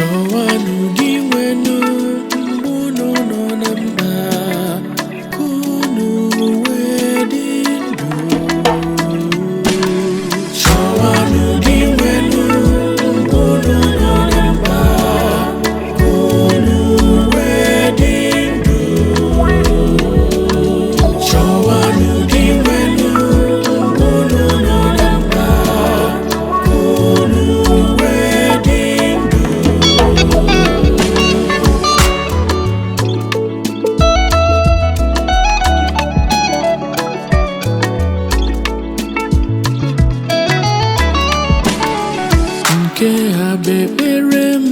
Chọwanụ Dinwenu mgbe unu nọ na mkpa, ka unu wee dị ndụ. Chọwanụ Dinwenu mgbe unu nọ na mkpa, ka unu wee dị ndụ. Chọwanụ Dinwenu mgbe unu nọ na mkpa, ka unu wee dị ndụ. Nke a bụ ekpere m,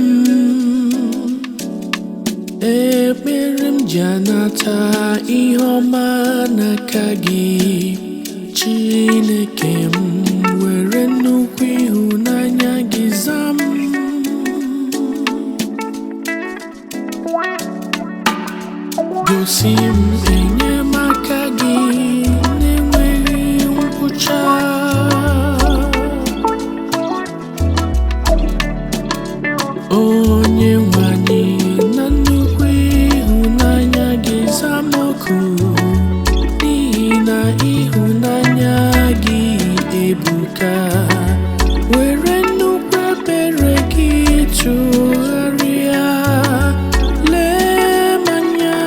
ekpere m ji anata ihe ọma n'aka gị. Chineke m, were nnukwu ịhụnanya gị zaa m. Gosi m enyemaka gị na-enweghị ngwụcha. Onye nwe anyị, na nnukwu ịhụnanya gị zaa m oku, n'ihi na ịhụnanya gị ebuka. Were nnukwu ebere gị tụgharịa lee m anya.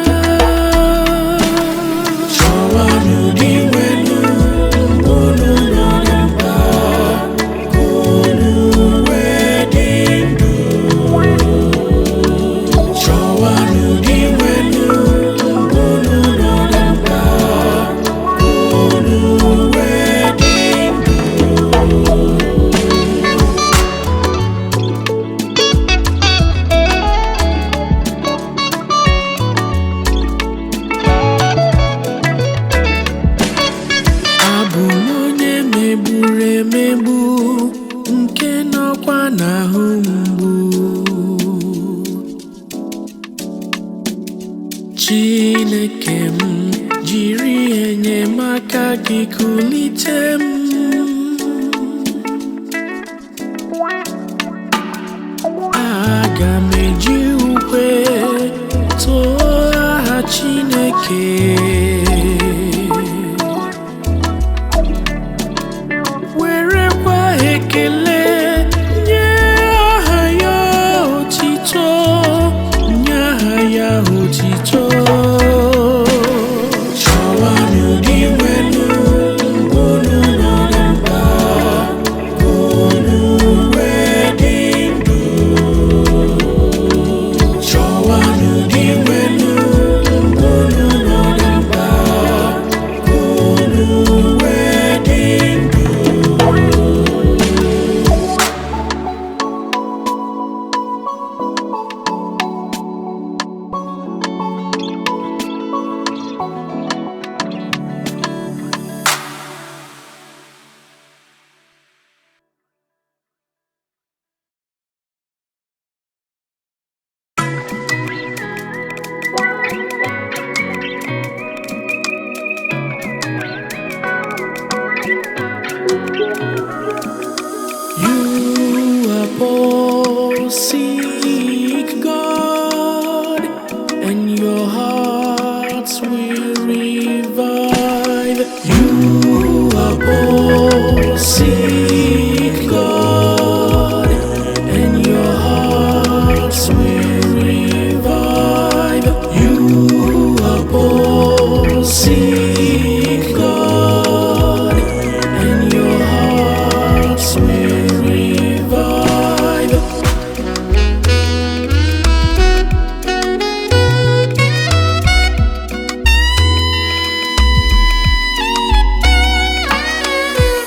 Chọwanụ Dinwenu mgbe unu nọ na mkpa, ka unu wee dị ndụ. Chọwanụ Dinwenu mgbe unu nọ na mkpa, ka unu wee dị ndụ. Abụ m onye megburu emegbu, nke nọkwa n'ahụ mgbu. Chineke m, jiri enyemaka gị kulite m. Aga m eji ukwe too aha Chineke. Werekwa ekele nye aha ya otito, nye aha ya otito. Chọwanụ Dinwenu mgbe unu nọ na mkpa, ka unu wee dị ndụ. Chọwanụ Dinwenu mgbe unu nọ na mkpa, ka unu wee dị ndụ. You are poor, seek God, and your hearts will revive. You are poor, seek God, and your hearts will revive. You are poor, seek God, and your hearts will revive.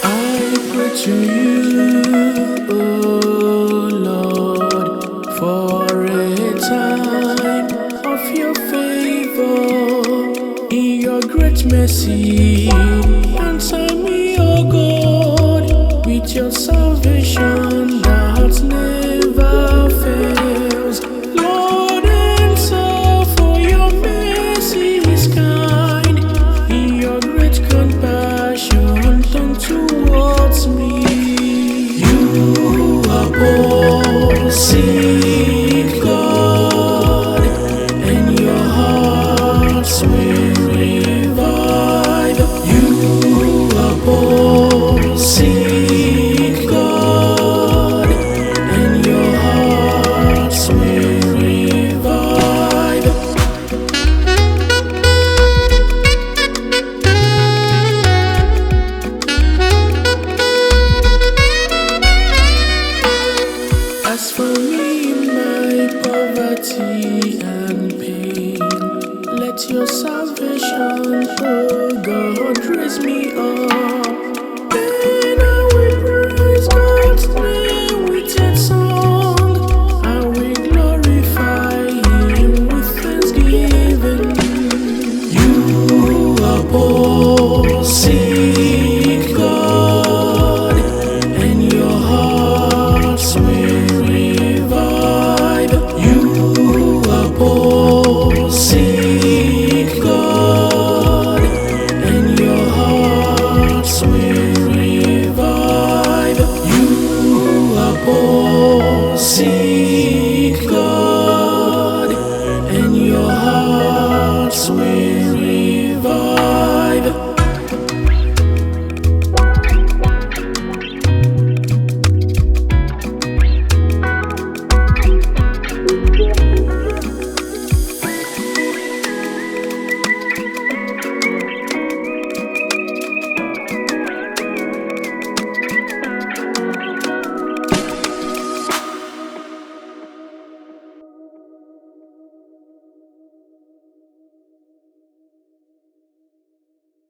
I pray to you, O Lord, for a time of your favor, in your great mercy. Answer me, O God, with your salvation.